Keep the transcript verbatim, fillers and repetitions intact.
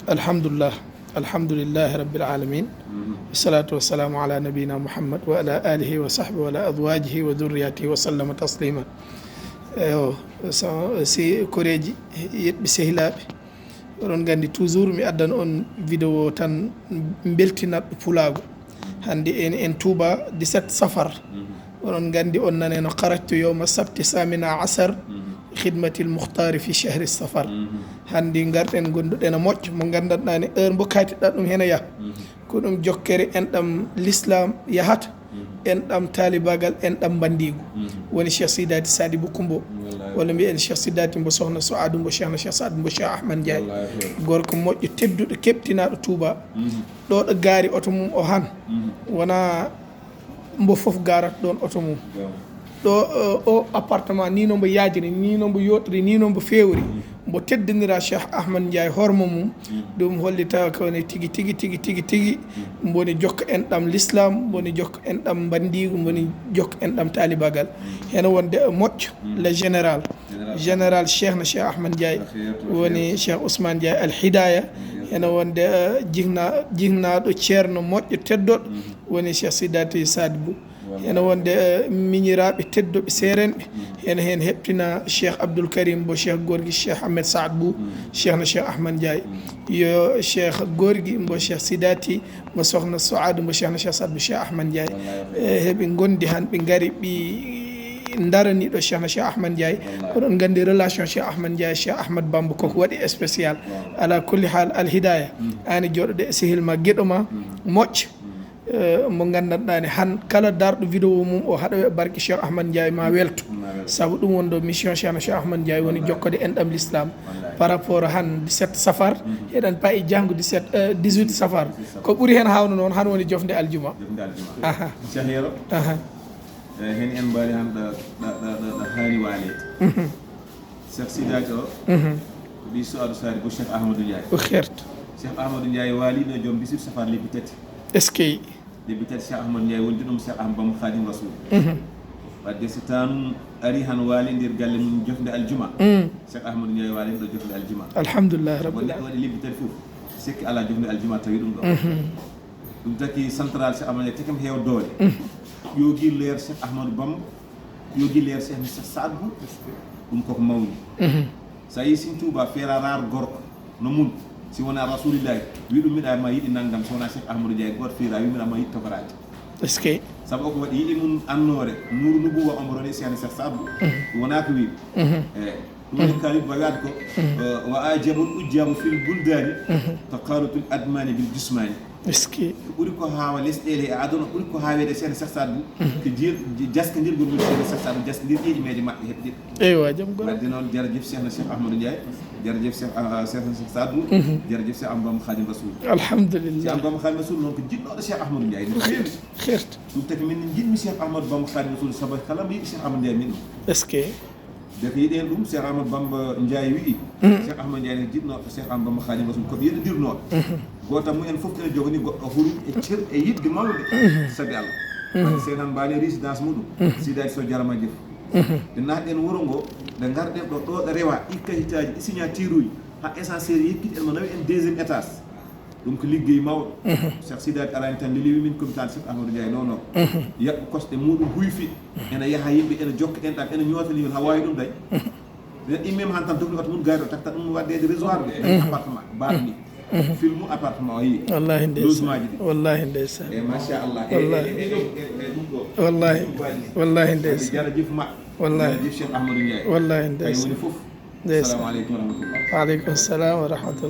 Alhamdulillah. Alhamdulillahi rabbil alamin. Wassalatu wassalamu ala nabiyina Muhammad wa ala alihi wa sahbihi wa ala azwajihi wa dhurriyyatihi wa sallama taslima. Eyo, so, si koreeji, yeɗɓe sehilaaɓe, oɗon nganndi toujours mi addan on vidéo tan beltinatɗo pulaagu. Hannde en, en tuuba dix-sept safar. Oɗon nganndi on nane no karajtu yowma sabti samina asar, khidmatil muhtari fi shahri safar. Hannde ngarɗen gonduɗen a moƴƴo, mo nganndanɗaa ne heure mbo kaytiɗaa ɗum hena yaha. Ko ɗum jokkere enɗam l'islam yahata, enɗam taalibagal, enɗam mbandiigu. Woni Cheikh Sidati Sadibou Kumbo. Walla mbiyen Cheikh Sidati mbo sohna Soadou mbo Cheikhna Cheikh Saad mbo Cheikh Ahmad Ndiaye. Gorko moƴƴo tedduɗo keɓtinaaɗo Touba. Ɗo ɗo gaari oto mum o han. Wona mbo fof gaarata ɗon oto mum. Ɗo, eh, o appartement ni no mbo yaajiri, ni no mbo yooɗiri, ni no mbo feewri. Mbo teddinira Cheikh Ahmad Ndiaye hormo mum. Ɗum hollita ko ne tigi, tigi, tigi, tigi, tigi. Mboni jokka enɗam l'islam, mboni jokka enɗam mbandiigu, mboni jokka enɗam taalibagal. Heno wonde, eh, moƴƴo, le général. Général Cheikhna Cheikh Ahmad Ndiaye, woni Cheikh Ousmane Ndiaye Al Hidaya. Heno wonde, eh, jigna-, jignaaɗo ceerno moƴƴo teddoɗo, woni Cheikh Sidati Sadibou. Heno wonde, eh, miñiraaɓe tedduɓe seerenɓe. Heno heen heɓtina Cheikh Abdoul Karim mbo Cheikh Gorgui Cheikh Ahmed Saad Bou, Cheikhna Cheikh Ahmad Ndiaye. Yo Cheikh Gorgui mbo Cheikh Sidati, mbo sohna Soadou, mbo Cheikhna Cheikh Saad Bou Cheikh Ahmad Ndiaye. Eh, heɓe ngondi han, ɓe ngari, ɓe ndarani ɗo Cheikhna Cheikh Ahmad Ndiaye. Oɗon nganndi relation Cheikh Ahmad Ndiaye, Cheikh Ahmad Bamba koko waɗi spécial. Ala kulli hal, Al Hidaya, ani jooɗoɗe e sehil ma, giɗo ma, moƴƴo. Eh, mo nganndanɗaa ne, han kala darɗo vidéo mum o haɗa e barke Cheikh Ahmad Ndiaye ma welto. Sabu ɗum woni ɗo mission Cheikhna Cheikh Ahmad Ndiaye woni jokkode enɗam l'islam. Par rapport han dix-sept safar, eɗen payi janngo dix-sept, eh, dix-huit safar. Ko ɓuri heen haawno noon, han woni jofnde aljuma. Jofnde aljuma. Aha. Cheikh Yero? Aha. Eh, heen en mbaali han ɗo, ɗo, ɗo, ɗo, ɗo haani waaleede. Cheikh Sidati o, ko ɓii Soadou Sari ko Cheikh Ahmadou Ndiaye. O xerto. Cheikh Ahmadou Ndiaye waaliino joom dix-huit safar lebbi tati. Est-ce que? Lebbi tati Cheikh Ahmadou Ndiaye wondi ɗum Cheikh Ahmadou Bamba Khadim Rasoul. Wadde so taanum ari han waali nder galle mum jofnde aljuma. Cheikh Ahmadou Ndiaye waali ɗo jofnde aljuma. Alhamdulillah rabbil alamin. Wonde ɗo waɗi lebbi tati fof. Sekki ala jofnde aljuma tawi ɗum ɗo. Ɗum taki central Cheikh Ahmadou Ndiaye tekem heew doole. Ƴoogi leer Cheikh Ahmadou Bamba. Ƴoogi leer Cheikh Mister Saad Bou. Ɗum koko mawni. So a yii Sëñ Tuuba feera raar gorko no mun, si wonaa Rasulillahi, wi ɗum miɗa ma yiɗi nanngam, so wonaa Cheikh Ahmadou Ndiaye gooto feera, wi miɗa ma yiɗi tokoraade. Est-ce que? Sabu o ko waɗi yiɗi mum annoore, nuuru nubuwa omo roni Cheikh Cheikh Saad Bou. Wonaa ko wi. Eh, ɗum woni kaalid ba wiyaata ko, eh, wa ajabul ujjaabu fil buldaani, taqaalutul admaani bil jismaani. Est-ce que? Ko ɓuri ko haawa lesɗeele e aduna, ɓuri ko haaweede Seeɗa Seex Saadu Bou, ko jir-, jaskondirgol woni Seeɗa Seex Saadu Bou, jaskondir ƴiiƴe meeje maɓɓe heɓde. Eywa, jam golle. Wadde noon, jarajef Seex na Seex Ahmadou Ndiaye, jarajef Seex, ah, Seex na Seex Saadu Bou, jarajef Seex Ahmadou Bamba Khadim Rasoul. Alhamdulillah. Seex Ahmadou Bamba Khadim Rasoul noon ko jiɗɗooɗo Seex Ahmadou Ndiaye, no feewi. Xeerta. Ɗum taki min njiɗmi Seex Ahmadou Bamba Khadim Rasoul, sabu kala mi yiɗi Seex Ahmadou Ndiaye min ɗum. Est-ce que? Nde ko yiɗen ɗum, Cheikh Ahmad Bamba Ndiaye wi'i, Cheikh Ahmad Ndiaye ne jiɗno Cheikh Ahmad Bamba Khadim Rasoul ko ɓe yiɗodirnooɓe. Gooto mum en fof ene jogani goɗɗo hurum e cer e yiɗde mawɗe sabi Allah. Woni Seeɗan Mbaali résidence muɗum, Sidaji Sow jarama jëf. Nde naatɗen wuro ngo, nde ngarɗen ɗo, ɗo ɗo rewa, ɗi kayitaaji, ɗi signature uji, ha ascenseur yekkiti en mo nawi en deuxième étage. Ɗum ko liggey mawɗo. Cheikh Sidaji arani tan leliwi min, komi tan Cheikh Ahmadou Ndiaye, non, non. Yaɓɓu kosɗe muɗum huyfi. Ene yaha yimɓe, ene jokka enɗam, ene ñootani yimɓe, ha wawi ɗum dañ. Ɓe immima han tan dogni oto mum gayɗo, takta ɗum waddeede réseau de, appartement, baaɗo ni. Filmu appartement o yi. Wallahi ndeysaan. Logemaaji ɗi. Wallahi ndeysaan. E machallah. E, e, Wallahi. E, e, e, e ɗum ɗo. Wallahi. Ɗum waɗi. Wallahi ndeysaan. Jarajif maɓɓe. Wallahi. Jarajif Cheikh Ahmadou Ndiaye. Wallahi ndeysaan. Kay woni fof. Ndeysaan. Assalamu aleykum wa rahmatullah. Wa aleykum salam wa rahmatullah.